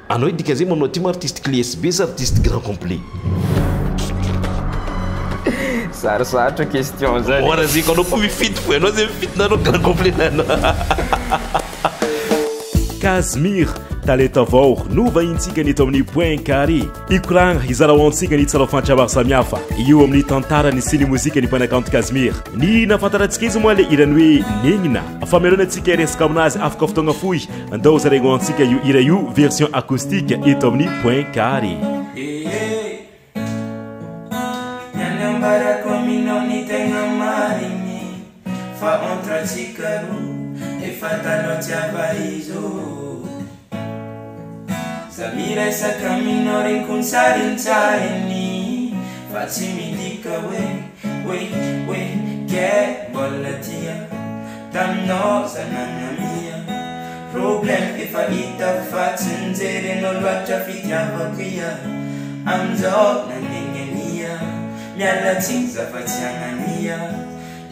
Anao dika zay manao ty ma artiste clé SB sa artiste grand complet? Sarosarotra question zany. Ora zay ko anao koa mifidy fo anao zay mifidy na anao grand complet na anao. Casimir, talenta vao no vahintsika ny eto amin'ny Point Carré. Hikoragna hizara ho antsika ny tsara fantra maro samihafa eo amin'ny tantarany sy ny mozika ny mpanakanto Casimir. Ny nahafantarantsika izy moa le hirany hoe Negnina. Famelona antsika hiresaka aminazy afaka fotoagna fohy. Andao zaraigna ho antsika io hira io version acoustique eto amin'ny Point Carré. Ny any ambarako aminao ny tegna marigny Fa entre antsika roa efa tanao tiava izy ô Za miresaka aminao regniko ny sarintsariny Fa tsy midika hoe hoe hoe ke mbola tia Taminao za nanamia Problème efa hitako fa tsy nijery anao loatra fitiavako ia Amin'izao nanengnania Miala tsiny za fa tsy anania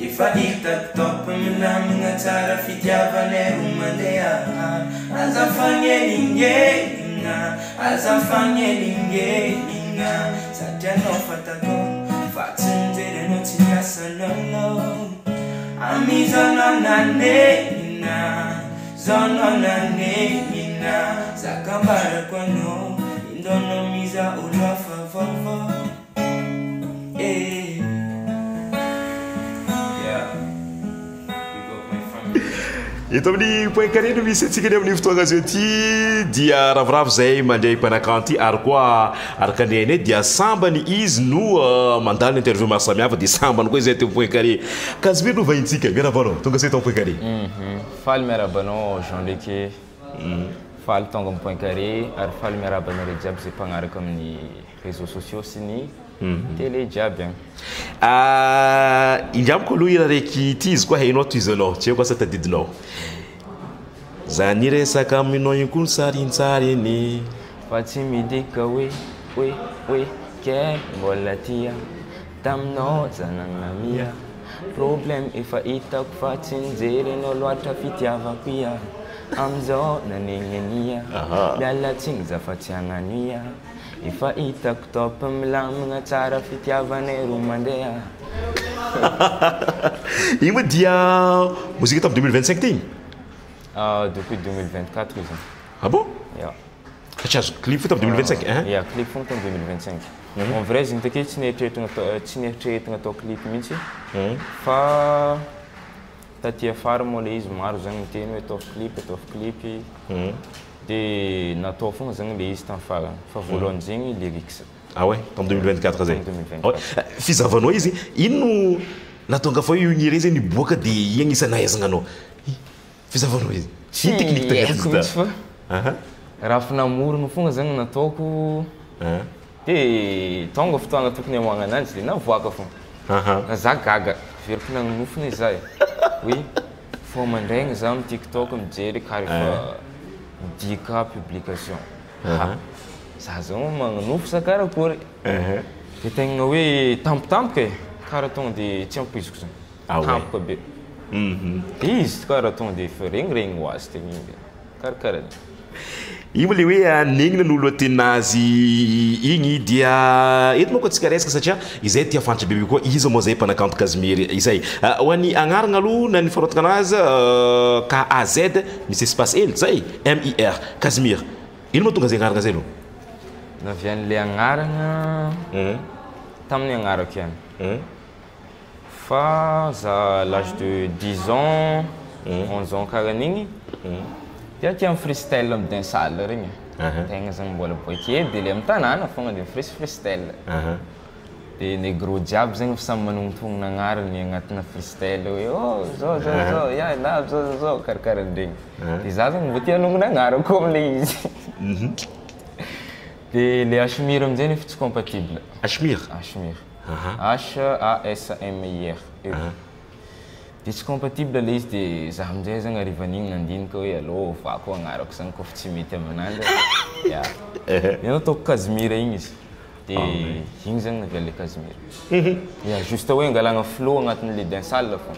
Efa hitako top milamigna tsara fitiavanay ro mandeha Aza mifagnelingeligna Aza mifagnelingeligna Satria anao fantako fa tsy nijery anao tsy niasa anao Amizao anao nanenina Zao anao nanenina Zaka ambarako anao Indao anao mizaha olo hafa vaovao Eh Yeah Big up my family. Eto amin'ny Point Carré no misy antsika ny amin'ny fotoagna zao ity dia ravoravo zay mandray mpanakanto ity ary koa araka ny hainay dia sambany izy no mandalo ny interview maro samihafa dia sambany koa izay ato amin'ny Point Carré. Casimir no vahintsika, miarahaba anao, tonga soa eto amin'ny Point Carré. Faly miarahaba anao Jean Luc e. Faly tonga amin'ny Point Carré ary faly miarahaba anareo jiaby izay mpagnaraka amin'ny réseaux sociaux sy ny télé jiaby agny. Indramiko aloha hira raiky ity izy koa hainao tohizanao, tsy haiko asa tadidinao. Za niresaka aminao iny koa ny sarintsariny. Fa tsy midika hoe hoe hoe ke mbola tia taminao za nanamia Problème efa hitako fa tsy nijery anao loatra fitiavako ia Amizao nanegnenia miala tsiny za fa tsy hagnania Efa hitako top milamigna tsara fitiavanay ro mandeha. Iny moa dia mozika tamin'ny 2025 ty igny? Depuis 2024 izy. Ah bon? Ya. Fa tsy azoko clip fo tamin'ny 2025 hein? Ya, clip fogna tamin'ny 2025. En vrai izy iny take tsy nieritreretina atao tsy nieritreretina atao clip mihitsy fa taty afara moa le izy maro zany niteny hoe ataovy clip ataovy clip de natao fogna zany le izy tamin'ny farany fa voalohany zegny lyrics. Ah ouais, tamin'ny 2024 zay? Tamin'ny 2024. Ah ouais. Fizahavanao izy, ino no nahatonga fa hoe io hira io zay niboaka de io agnisan'ny nahaizagna anao? Fizahavanao izy. Tsy Ino technique tagnatin'izy haiko ta? mihitsy fa Aha. raha fa namorona fogna zany nataoko de tonga fotoagna tokony hamoahagna ananjy de navoaka fogna. Aha. Za gaga, veriko nagnonofy za e. Oui, fô mandraigny za amy TikTok mijery kary efa 10K publication. Ha, za zao magnonofy sa karakory? De tegna hoe tampotampoka e, karaha tonga de tsy ampoiziko zany. Ah ouais. Tampoka be. De izy karaha tonga de efa regniregny ho azy tegna igny, karakaraha igny. Io moa le hoe negnina no lohatenazy igny dia eto manko antsika resaka satria izay tia fantatra bebe koa iza moa zay mpanakanto Casimir izay. Ho an'ny agnarana aloha na ny fanoratana anazy KAZ misy espace hely zay MIR Casimir. Ino moa tonga zay agnarana zay aloha? Navian'le agnarana tamin'ny agnarako ihany. Fa za à l'âge de 10 ans, 11 ans karaha an'igny, tia tia mi-freestyle amy dancehall regny. Tegna zany mbola boy kely de le amy tanàna fogna de mi-freestyle. De negro jiaby zegny efa samy manognotognona agnarany agnatina freestyle hoe oh zao zao zao, ya na zao zao zao, karakarahan'regny. De za zany mbo tia hanognona agnarako am'le izy. De le Ashmir am'zay nefa tsy compatible. Ashmir? Ashmir. H A S M I R E. De tsy compatible le izy de za am'zay zany harivan'igny nandinika hoe alô ovako agnarako zany kaofa tsy mety aminanjy. Ya. De nataoko Casimir igny izy. De igny zany navian'le Casimir. Ya, juste hoe angalagna flow agnatin'le dancehall fô.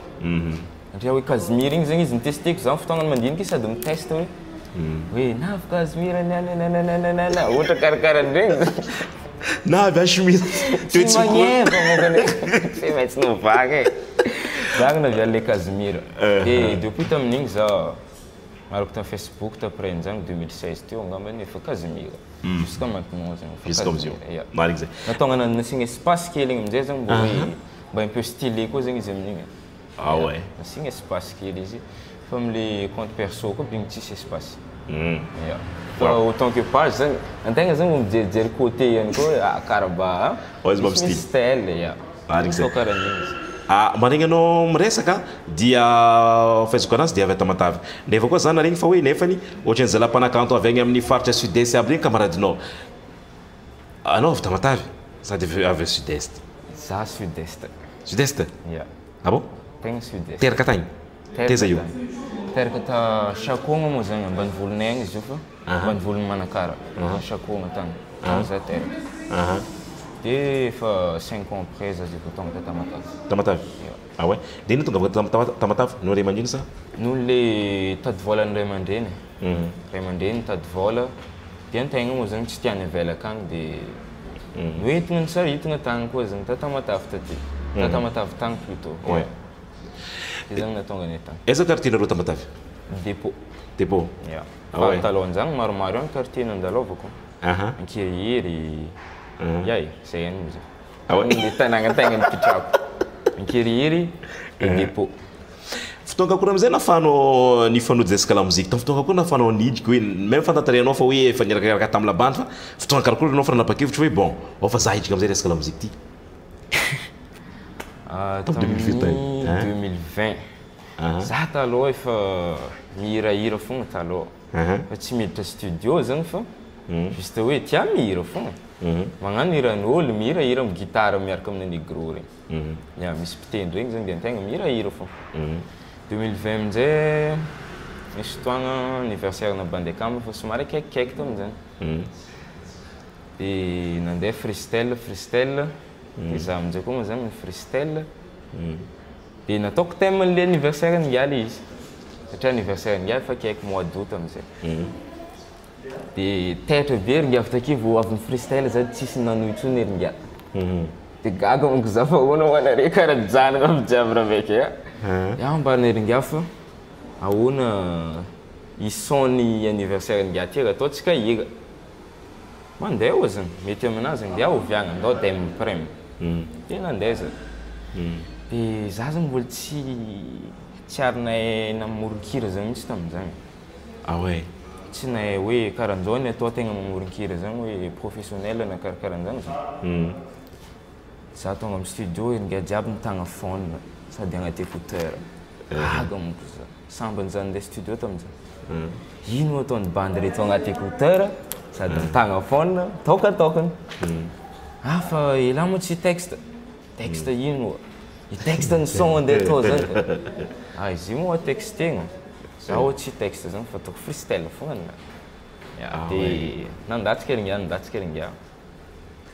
Satria hoe Casimir igny zegny izy nitesteko za fotoagna mandinika izy sady miteste hoe Hoe navy Casimir nananananana ohatra karakarahan'regny. Navy Ashmir. Tsy magneva mokany tsy maintsy novagna e. Zany navy an'le Casimir. De depuis tamin'igny za araka tamin'ny Facebook taprès an'zany 2016 teo angambany efa Casimir. Jusqu'à maintenant zany efa Jusqu'à amizio. Casimir. Ya. Marigny zay. Natao nasiagna espace kely igny amizay zany mbô hoe mba un peu stylé koa zegny izy amin'igny. Ah ouais. Nasiagna espace kely izy fa am'le compte perso koa bigny tsisy espace. Ya. Fa autant que page zany antegna zany mbo mijerijery côté ihany koa hoe ah karaha ba Ao izy mba misy mi-style. style ya. Marigny zay. Atao karaha an'igny izy. Ah, maregny anao miresaka dia fahaizako anazy dia avy a Tamatave. Nefa koa zany regny fa hoe nefany ohatran'ny zalahy mpanakanto avy agny amin'ny faritra sud-est aby regny camaradinao. Anao avy Tamatave sady avy sud-est. Za sud-est. Sud-est? Ya. Ah bon? Tegna sud-est. Teraka tagny? Teraka Teza io? tagny. Teraka ta Chakogna moa zany ambanivolonay agny izy io fa ambanivolon'i Manakara. Chakogna tagny. Tagny za teraka. De efa 5 ans après za zay vao tonga ta Tamatave. Tamatave? Ya. Ah ouais. De ino tonga avy Tamatave? Noho ray aman-dreny sa? Noho le tady vôlan'ny ray aman-dreny. Ray aman-dreny tady vôla. De antegna moa zany tsy tiany avela akagny de noentina nisaritina tagny koa zany ta Tamatave taty. Ta Tamatave tagny plutôt. Ouais. De zany nahatonga anay tagny. Aiza quartier nareo Tamatave? Dépôt. Dépôt. Ya. Ah Fa ouais. talohan'zany maromaro ihany quartier nandalovako. Aha. Ankirihiry. Ya e, zay ihany moa zany. Ah ouais. Le tanàgna tegna nipitrahako. Ankirihiry et dépôt. Fotoana akory amizay nahafahanao nifanojy resaka lamoziky tamin'ny fotoana akory nahafahanao nidriky hoe même fantantarenao fa hoe efa niarakaraka tamin'ny labandy fa fotoana karakory anao fa nanapa-kevitra hoe bon ao fa za hidriky amizay resaka lamoziky ty. Ah, Tamin'ny 2020, tamin'ny hein? 2020. Za taloha efa mihirahira fogna taloha. Fa tsy miditra studio zany fa juste hoe tia mihira fogna. Magnano hiran'olo, mihirahira amin'ny gitara miaraka amin'ny negro regny. Ya, misy mpitendry regny zany de antegna mihirahira fogna. 2020 aminjay misy fotoagna anniversaire na bandy akama fa somary akaikikaiky tamin'izany. De nandeha freestyle freestyle. De za aminjay koa moa zany ny freestyle. De nataoko thème an'le anniversaire ngialy izy. Satria anniversaire ngialy fa akaiky mois d'août amizay. De taitra be ry ngiavy take vao avy ny freestyle za tsisy nanohy intsony ry ngialy. De gaga manko za fa ahoana ho anare karaha nijanona aby jiaby raha avy ake. Ya ambaranay ry ngiavy fa ahoana isony anniversaire ngialy ty raha ataontsika hira. Mandeha oa zany, mety aminazy ngiahy oviagna andao dem prem. De nandeha za. De za zany mbola tsy ary nahay namoron-kira zany mihitsy tamin'izany. Ah ouais. Tsy nahay hoe karahan'zao ny atao tegna mamoron-kira zany hoe professionnel na karakarahan'zany zany. Za tonga amin'ny studio ry ngiahy jiaby mitagna phone sady agnaty écouteur. Gaga manko za. Sambany za nandeha studio tamin'izany. Ino ataon'ny bandy reto agnaty écouteur sady mitagna phone tokatokana. Ah fa ela moa tsy texte. Texte ino moa? I texte ny son andeha atao zany. Ah izy io moa textegna. Za oa tsy texte zany fa ataoko freestyle fogna ninahy. Ya, de nandatsika ry ngiahy, nandatsika ry ngiahy.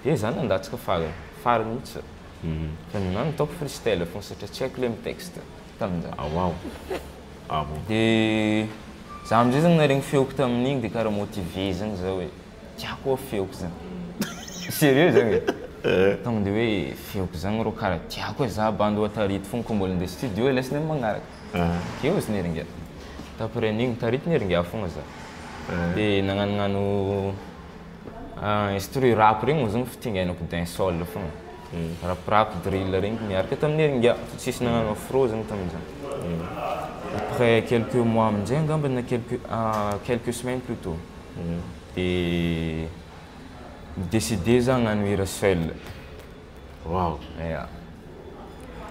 De za nandatsika farany. Farany mihitsy za. Fa ninahy nataoko freestyle fogna satria tsy haiko le mitexte tamin'izany. Ah wow. Ah bon. De za amizay zany naregny feoko tamin'igny de karaha motivé zany za hoe tiako hoa feoko zany. Sérieux zany e. Tonga de hoe feoko zany rô karaha tiako hoe za bandy ho tarity fogna koa mbola andeha studio lasy ny magnaraka. Keo izy ny ringa. D'après an'igny tarity ny ringa fogna za. De nagnanognano instru rap regny moa zany fitingainako dancehall fogna. Rap rap drill regny miaraka tamin'ny ringa. Tsisy nagnano afro zany tamin'izany. Après quelques mois amin'izay angamba na quelques semaines plutôt. De décidé za hagnano hira seul. Wow. Ya.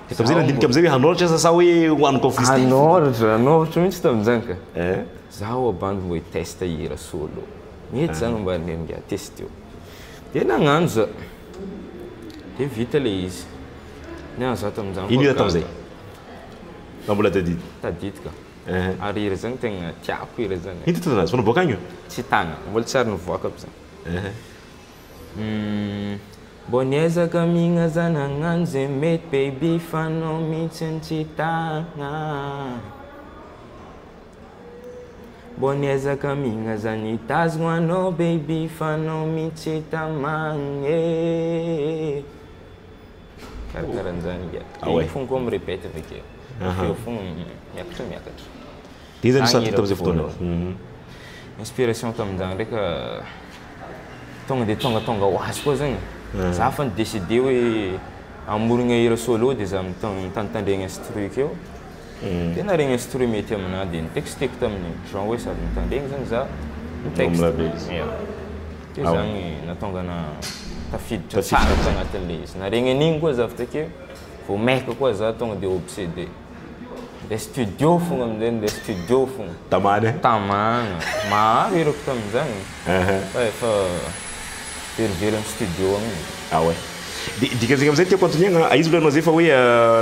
De tam'izay nandinika amizay hoe hanoratra sa hoe hoaniko freestyle? Hanoratra, hanoratra mihitsy tamin'izany ka. Eh? Zaho abandy mbo hiteste hira solo. Mety zany mba nenga testeo. De nagnano za. De vita le izy. Niany za tamin'izany. Ino hira koa tamin'izay? Na mbola tadidy? Tadidy ka. Eh. Ary hira zany tegna tiako hira zany. Ino ty tanazy? Fa niboaka agny io? Tsy tagna, mbola tsy ary nivoaka aby zany. Eh. Mbô niezaka migna za nagnano zay mety baby fa anao mihitsy ny tsy tagna. Mbô niezaka mihina za nitazogno anao baby fa anao mihitsy tamagny e. Karakarahan'zany ngiahy. Ah ouais. Igny fogna koa mirepète avy ake. Feo fogna miakatra miakatra. De iza no Zany sarotro hirako tamin'izay fotoana? voalohany. Inspiration tamin'izany ndraika tonga de tongatonga ho azy koa zagny. Za fa nidécidé hoe amorogna hira solo de za mitandritandregny instru akeo. De naregny instru mety aminahy de nitexteko tamin'igny. Genre hoe sady mitandregny zany za mitexte. Milay izy. Yeah. De Ah ouais. zany nahatonga ana tafiditra Tafiditra. tsara tagnatin'le izy. Naregny an'igny koa za avy takeo, vao maika koa za tonga de obsédé. Ndeha studio fogna amin'izay, ndeha studio fogna. Tamana. Tamagna. Maro hirako tamin'izany. Fa efa verivery amin'ny studio agny. Ah ouais. De dikan'izay amizay tiako antoniagna, izy volanao zay fa hoe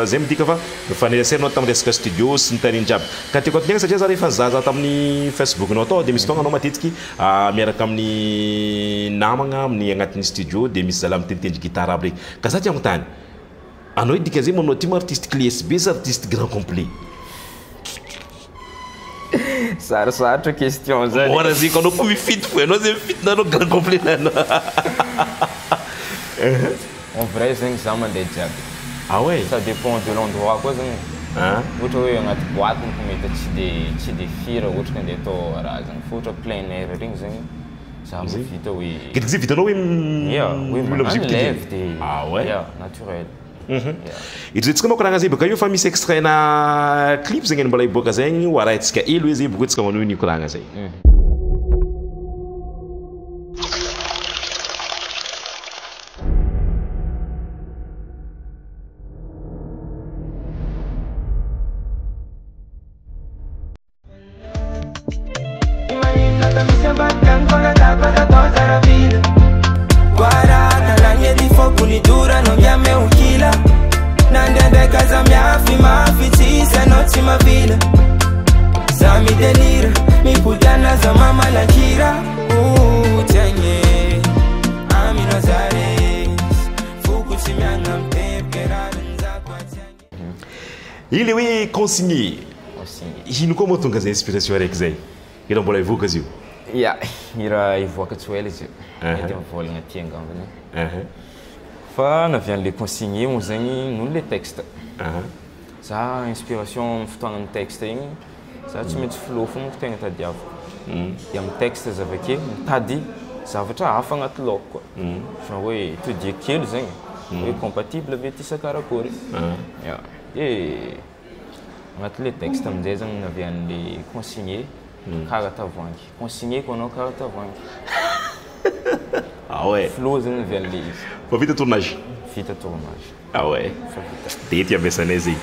zay midika fa mifanerasera anao tamin'ny resaka studio sy ny tariny jiaby. Ka tiako antoniagna satria za rehefa nizahazaha tamin'ny Facebook-nao tao de misy fotoagna anao matetiky miaraka amin'ny namagna amin'ny agnatin'ny studio de misy zalahy mitenitendry guitare aby regny. Ka za tiako anontany, anao io dikan'izay manao ty ma artiste clé SB sa artiste grand complet? Sarosarotra question zany. Mora zay ko anao koa mifidy fo, anao zay mifidy na anao grand complet na anao. En vrai zegny za mandeha jiaby. Ah ouais? Ça dépend de l'endroit koa zegny. Ah. Ohatra hoe agnaty boîte moko mety tsy de firy ohatra ka andeha atao raha zegny. Fa ohatra plein air regny zegny za mahavita hoe Ketriky zay vitanao hoe Yeah, hoe mila magnano musique ty live de Ah ouais? Yeah, naturel. Yeah. Ito manko raha zay baka io fa misy extrait na clip zegny mbola hiboaka zegny ho arahintsika elo hoe zay boko tsika manohy ny koragna zay. Ile hoe consigné. Ino koa moa tonga zay inspiration araiky zay? Ira mbola hivoaka izy io. Ya, hira hivoaka tsy ho ela izy io. Mety mivolagna aty angambany. Fa navian'le consigné moa zegny noho le texte. Za inspiration amin'ny fotoagnan'ny texte igny, za tsy maintsy flow fo monko tegna tadiaviko. De amin'ny texte za avy ake mitady zavatra hafa agnaty laoko koa. Genre hoe étudier kely zegny, hoe compatible ve ty sa karakory. Ya. De agnatin'le texte amin'izay zany navian'le consigné karaha tavoahangy. Consigné ko anao karaha tavoahangy. Ah ouais. Flow zany navian'le izy. Fa vita tournage? Vita tournage. Ah ouais. Fa vita. De ty ampiasanay zegny.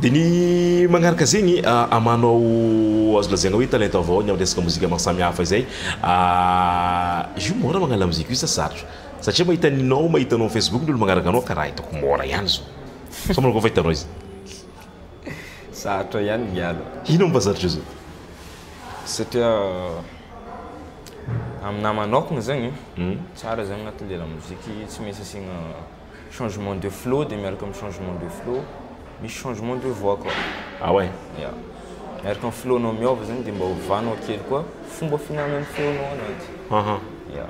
De ny magnaraka zegny amanao azo lazaina hoe talenta avao ny amin'ny resaka mozika maro samihafa izay. Izy io mora magnala mozika io sa sarotra? Satria mahita ninao, mahita anao Facebook ny olo magnaraka anao karaha hitako mora ihany zao. Sa manao koa fahitanao izy? Sarotra ihany miala. Ino mba sarotra izy? Satria aminahy manokana zegny, tsara zany agnatin'le la musique tsy maintsy asiagna changement de flow de miaraka amin'ny changement de flow misy changement de voix koa. Ah ouais. Ya. Miaraka amin'ny flow-nao miova zany de mba ovanao kely koa fomba fihinanan'ny feonao anazy. Ya.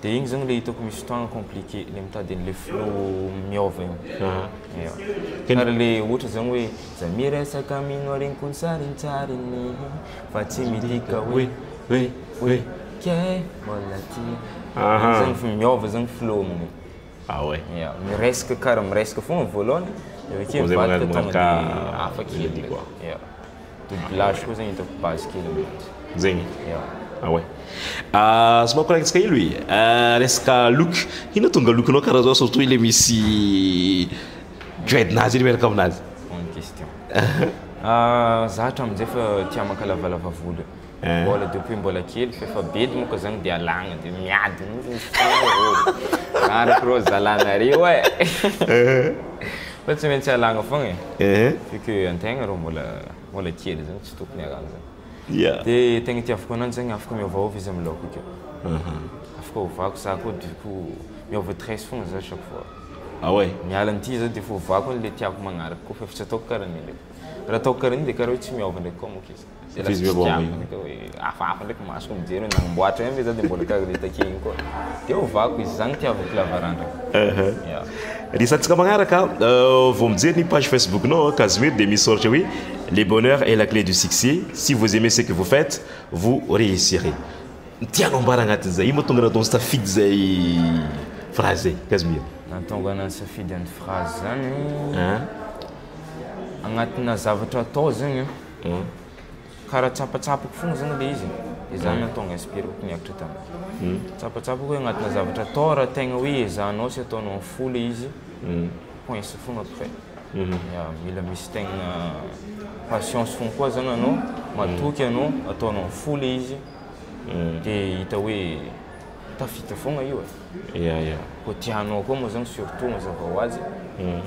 De igny zany le hitako misy fotoagna compliqué le mitady an'le flow miova igny. Ya. Karaha le ohatra zany hoe za miresaka aminao regny kony sarintsariny fa tsy midika hoe hoe hoe ke mbola tia. Zany fa miova zany flow amin'igny. Ah ouais. Ya, miresaka karaha miresaka fogna voalohany, de avy ake Zay mivadika magnano tonga de magnano hafa kely mélodie koa. Ya. Doublage koa zegny hitako base kely aminazy. Zegny. Ya. Ah ouais. Somary koragnitsika hely hoe resaka look. Ino tonga look-nao karaha zao surtout ile misy dread-nazy iny miaraka aminazy? Bonne question. Za hatramin'izay fa tia maka lavalava volo. Mbola depuis mbola kely fa efa bedy moka zany de alagna de miady mihitsy. Araka rô zalanareo e. Fa tsy maintsy alagna fogna e. Vu que antegna rô mbola mbola kely zany tsy tokony alagna zany. De tegna itiavako ananjy zany afaka miovaova izy amin'ny laoko akeo. Afaka ovako za koa du coup miova tresse fogna za chaque fois. Ah ouais. Miala an'ity za de fa ovako an'le tiako magnaraka koa fa efa tsy ataoko karaha an'iny ndraiky. Raha ataoko karaha an'iny de karaha hoe tsy miova ndraiky koa moka izy. Zay lasa tsy tiako ndraiky hoe hafahafa ndraiky masoko mijery hoe nagnamboatra ihany ve za de mbola karaha le take igny koa. De ovako izy, zany itiavako lava randrana. Ya. Resahantsika magnaraka, vao mijery ny page Facebook-nao Casimir dia misy soratra hoe Le bonheur est la clé du succès, si vous aimez ce que vous faites, vous réussirez. Ny tianao ambara agnatin'izay, ino mahatonga anao nisafidy izay phrase zay Casimir? Nahatonga anah nisafidy an'ny phrase zany, agnatina zavatra atao zegny an, karaha tsapatsapako fogna zany le izy e, de zany nahatonga inspireko niakatra tamin'izay. Tsapatsapako hoe agnatina zavatra atao raha tegna hoe ezahanao sy ataonao amin'ny fo le izy, coince fogna après. Ya, mila misy tegna patience fogna koa zany anao, matoky anao, ataonao amin'ny fo le izy, de hita hoe tafita fogna io e. Ya, ya. Koa tianao koa moa zany surtout mazava ho azy,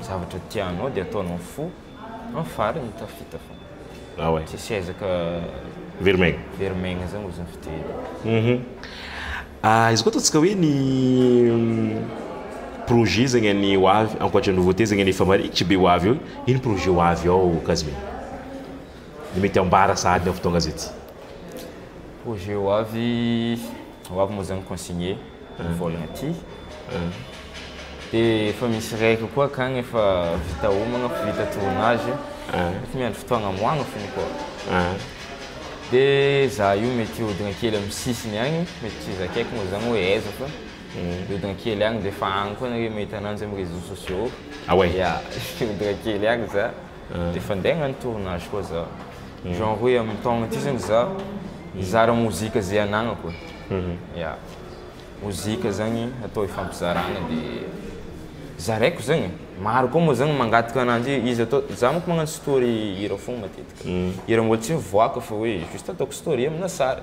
zavatra tianao de ataonao amin'ny fo, amin'ny farany tafita fogna. Ah ouais. Tsisy ezaka Very maigna. Very maigna zany ozy ny fiteny. Ah, izy koa ataontsika hoe ny projet zegny an'ny ho avy ankoatra ny nouveauté zegny an'ny efa marikitry be ho avy eo, ino projet ho avy ao Casimir? Ny mety ambara sahady amin'ny fotoagna zay ty. Projet ho avy, ho avy moa zany consigné ny vôlagna ty. De efa misy raiky koa akagny efa vita homagna, efa vita tournage, efa miandry fotoagna amoahagna fogna koa. De za io mety hiodina kely amin'ny sisiny agny, mety tsy zakaiko moa zany hoe aiza fa hiodina kely agny de efa agny koa nareo mahita ananjy amin'ny réseaux sociaux. Ah ouais? Ya, hiodina kely agny za, de efa andeha hagnano tournage koa za. Genre hoe amin'ny taogno ty zany za hizara mozika zay anagnako e. Ya. Mozika zagny atao ifampizaragna de zaraiko zagny e, maro koa moa zagny mangataka ananjy izy atao, za manko magnano story hira fogna matetika, hira mbola tsy mivoaka fa hoe juste ataoko story amina sary,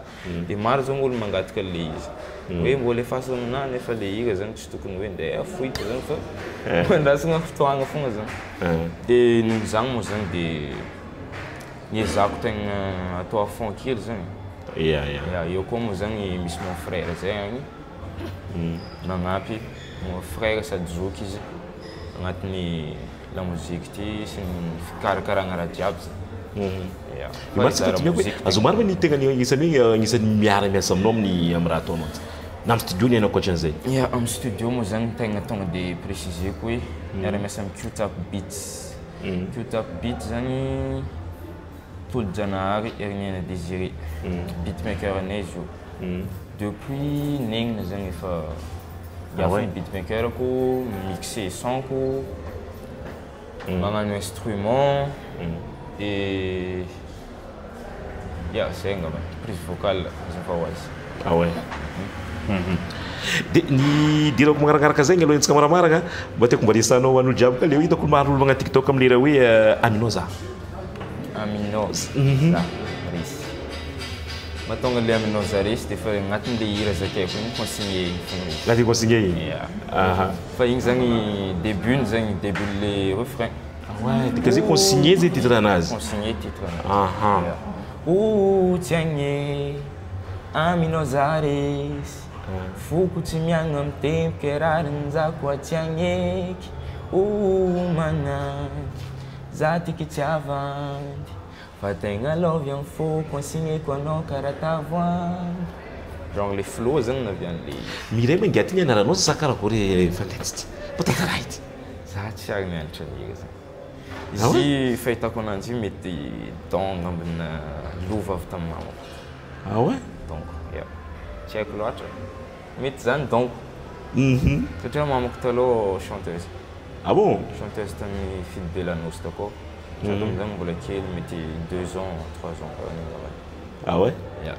de maro zagny olo mangataka an'le izy hoe mbô alefaso aminah nefa le hira zagny tsy tokony hoe ndeha afoiko zagny fa andrasagna fotoagna fogna zagny, de noho zagny moa zagny de niezahako tegna atao à fond kely zagny. Ya ya. Ya, eo koa moa zagny misy mon frère zay agny magnampy, mon frère sady zoky izy agnatin'ny lamoziky ty sy ny fikarakaragna raha jiaby zany. Ya. Fa Maro hoe azo maro ny tegna agnisan'ny hoe agnisan'ny miara-miasa aminao amin'ny amin'ny raha ataonao ty. Na amin'ny studio ny ankoatran'izay. Ya, amin'ny studio moa zany tegna tonga de préciser-ko hoe miara-miasa amin'ny Q-Tap Beats. Q-Tap Beats zany Tolojanahary Heriniaina Désiré, beatmaker anay izy io. Depuis negnina zany efa hiafy ny beatmaker-ko, mi-mixer son-ko, magnano instrument, de ya zay angamba, prise vocale mazava ho azy. Ah ouais. De ny idirako magnarakaraka zegny aloha antsika maramaragna, mba tiako mba resahanao ho an'olo jiaby ka le hoe hitako maro olo magnano tiktok amle raha hoe aminao za. Aminao za resy. Mahatonga le aminao za resy de efa agnatin'le hira zakaiko igny consigné igny fogna izy. Agnatin'ny consigné igny? Ya. Aha. Fa igny zagny début-ny zagny, début-n'le refrain. Ah ouais, de ka zay consigné zay titre anazy? Consigné titre anazy. Aha. Ya. Ouh tsy agny Aminao za resy Foko tsy miagna mitempoka rariny za koa tsy agneky Ouh manaky za tiky tsy avandy Fa tegna love am foko ansigneko anao karaha tavoahangy Genre le flow zany navian'le izy. Mireille ma ingahy ty nianaranao sa karakory fandraitsy ty? Mba tantarahy ity. Za tsy ary nianatra nihira zany. Izy fahitako ananjy io mety don angambany lova avy tamin'ny mamako. Ah ouais? Donc, ya. Tsy haiko loatra. Mety zany donc. Satria mamako taloha chanteuse. Ah bon? Chanteuse tamin'ny Fille de la Noce takao. Za tamin'izany mbola kely, mety deux ans, trois ans karaha an'igny angambany. Ah ouais? Ya.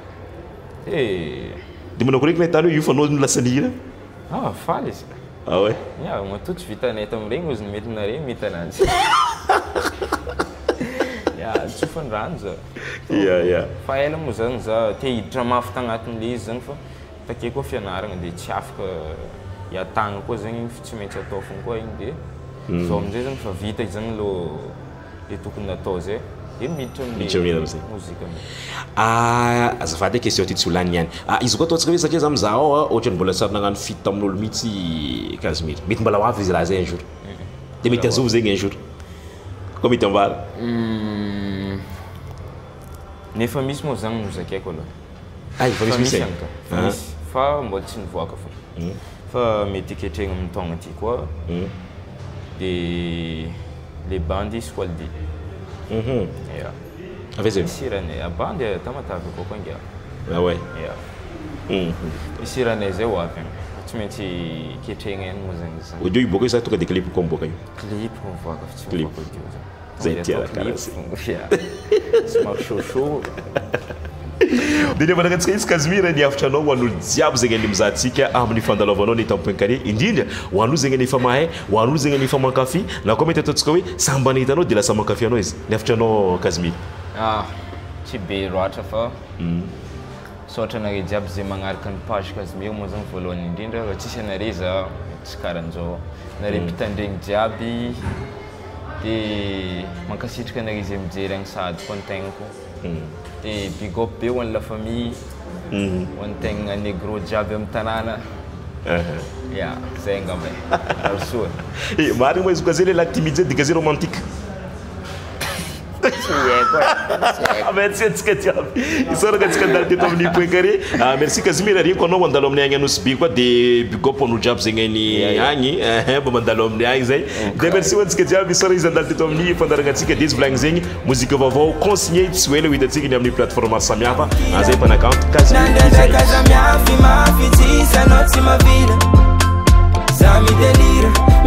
De. De manao akory eky nahitana hoe io fa anao no lasa nihira? Ah, faly izy. Ah ouais? Ya, matoa tsy vitanay tamin'iregny ozy ny mety nareo mety ananjy. Ya, tsofan-drano za. Ya, ya. Fa ela moa zany za te hiditra mafy tagnatin'le izy zany fa take koa fianaragna de tsy afaka hiatagna koa zany igny fa tsy maintsy atao fogna koa igny de zao amizay zany fa vita zany lo le tokony natao zay de miditra amle mozika amizay. Ah, azafady e question ty tsy ho lany niany. Ah, izy koa ataontsika hoe satria za mizaha ao ah, ohatran'ny mbola tsy ary nagnano feat tamin'olo mihitsy Casimir. Mety mbola ho avy izy raha zay un jour. De mety azovy zegny un jour. Koa mety ambara. Nefa misy moa zany nozakaiko aloha. Ay, efa misy misy agny ka. Efa misy fa mbola tsy nivoaka fô. Fa mety ketrehigna amin'ny taogna ty koa. De le bandy Squaldy. Ya. Avy aiza io? Misy hiranay. A bandy a Tamatave akao koa ingahy. Ah ouais. Ya. Misy hiranay zay ho avy agny. Tsy maintsy ketrehigna ihany moa zany izy zany. Audio hiboaka io sa tonga de clip koa miboaka io? Clip mivoaka fa tsy Clip. mivoaka audio zany. Zay Tonga de tia atao karaha clip zay. fô. Ya. Somary chaud chaud. Dia ny havanana antsika izy Casimir ny hafitra anao ho an'olo jiaby zegny andeha mizaha antsika amin'ny fandalovanao ny eto amin'ny Point Carré indrindra ho an'olo zegny efa mahay ho an'olo zegny efa mankafy na koa mety ataontsika hoe sambany hitanao dia lasa mankafy anao izy ny hafitra anao Casimir. Ah, tsy be loatra fa misaotra anareo jiaby zay magnaraka ny page Casimir moa zany voalohany indrindra raha tsisy anare za tsy karan'izao nareo mpitandregny jiaby de mankasitraka anareo zay mijery agny sahady koa ny tegnako. De big up be ho an'ny la famille, ho an'ny tegna negro jiaby amin'ny tanàna. Ya, zay angamba e. Mirary soa. Eh, marigny moa izy koa zay lehilahy timide zay dika zay romantique. Tsy haiko e. Tsy haiko. Merci antsika jiaby. Isaorana antsika nandalo teto amin'ny Point Carré. Ah, merci Casimir, reniko anao mandalo amin'ny agny Anosy Be koa de big up anao jiaby zegny any agny. Eh, mba mandalo amin'ny agny zay. De merci ho antsika jiaby, isaorana izy nandalo teto amin'ny fandaharana antsika de izy volagny zegny. Mozika vaovao consigné tsy ho ela ho hitantsika ny amin'ny plateforme maro samihafa izay mpanakanto Casimir izay. Ndraindraiky aza miafy mafy tsisy anao tsy mavila. Za midelira.